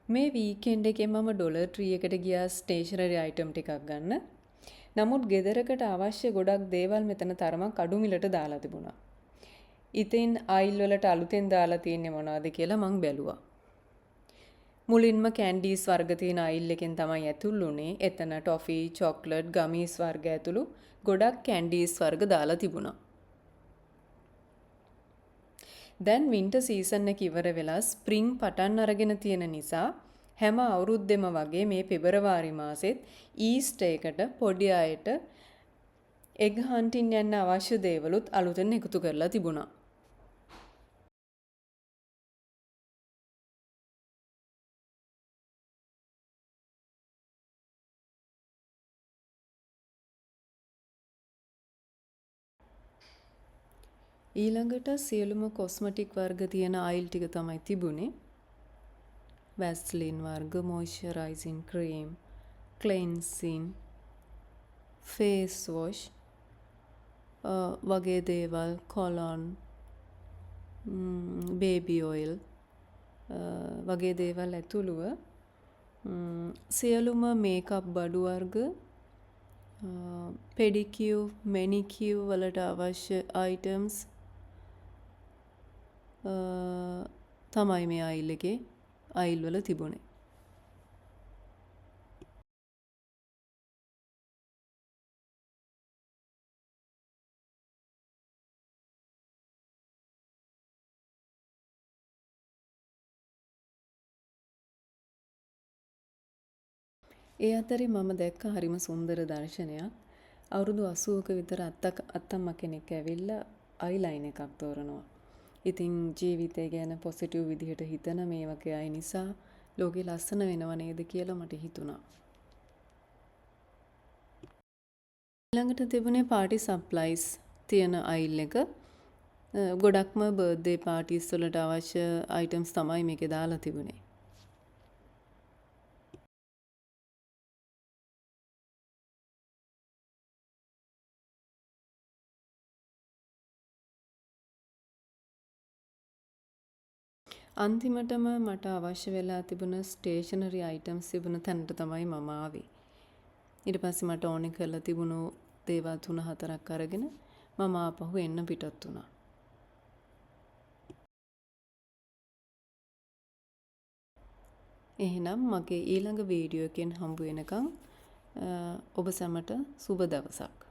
මේ වීකෙන්ඩ් එකේ මම ඩොලර් ට්‍රී එකට ගියා ස්ටේෂනරි අයිටම් ටිකක් ගන්න. නමුත් ගෙදරකට අවශ්‍ය ගොඩක් දේවල් මෙතන තරමක් අඩු මිලට දාලා තිබුණා. ඉතින් අයිල් වලට අලුතෙන් දාලා තියෙන්නේ මොනවද කියලා මං බැලුවා. මුලින්ම කැන්ඩීස් වර්ග තියෙන අයිල් එකෙන් තමයි ඇතුල් වුණේ. එතන ටොෆී, චොක්ලට්, ගමීස් වර්ග ඇතුළු ගොඩක් කැන්ඩීස් වර්ග දාලා තිබුණා. දැන් වින්ටර් සීසන් එක ඉවර වෙලා ස්ප්‍රින්ග් පටන් අරගෙන තියෙන නිසා හැම අවුරුද්දෙම වගේ මේ පෙබරවාරි මාසෙත් ඊස්ටර් එකට පොඩි අයට එග් හන්ටින් යන්න අවශ්‍ය දේවලුත් අලුතෙන් එකතු කරලා තිබුණා. ඊළඟට සියලුම කොස්මටික් වර්ග තියෙන අයිල් ටික තමයි තිබුණේ. වැස්ලින් වර්ග, මොයිස්චරයිසින් ක්‍රීම්, ක්ලෙන්සින්, ෆේස් වොෂ් වගේ දේවල්, කොලොන්, බේබි ඔයිල් වගේ දේවල් ඇතුළුව සියලුම මේකප් බඩු වර්ග, පෙඩිකියුර්, මැනිකියුර් වලට අවශ්‍ය අයිටම්ස් තමයි මේ අයිල් එකේ අයිල් වල තිබුණේ. ඒ අතරේ මම දැක්ක හරිම සුන්දර දර්ශනයක්. අවුරුදු 80ක විතර අත්තම්මා කෙනෙක් ඇවිල්ලා අයිලයින් එකක් තෝරනවා. ඉතින් ජීවිතය ගැන පොසිටිව් විදිහට හිතන මේ වගේ අය නිසා ලෝකෙ ලස්සන වෙනව නේද කියලා මට හිතුණා. ඊළඟට තිබුණේ පාටි සප්ලයිස් තියෙන අයිල් එක. ගොඩක්ම බර්ත්ඩේ පාටිස් වලට අවශ්‍ය අයිටම්ස් තමයි මේකේ දාලා තිබුණේ. අන්තිමටම මට අවශ්‍ය වෙලා තිබුණ ස්ටේෂනරි අයිටම්ස් තිබුණ තැනට තමයි මම ආවේ. ඊට පස්සේ මට ඕනේ කරලා තිබුණු දේවල් තුන හතරක් අරගෙන මම ආපහු එන්න පිටත් වුණා. එහෙනම් මගේ ඊළඟ වීඩියෝ එකෙන් හම්බ වෙනකන් ඔබ සැමට සුබ දවසක්.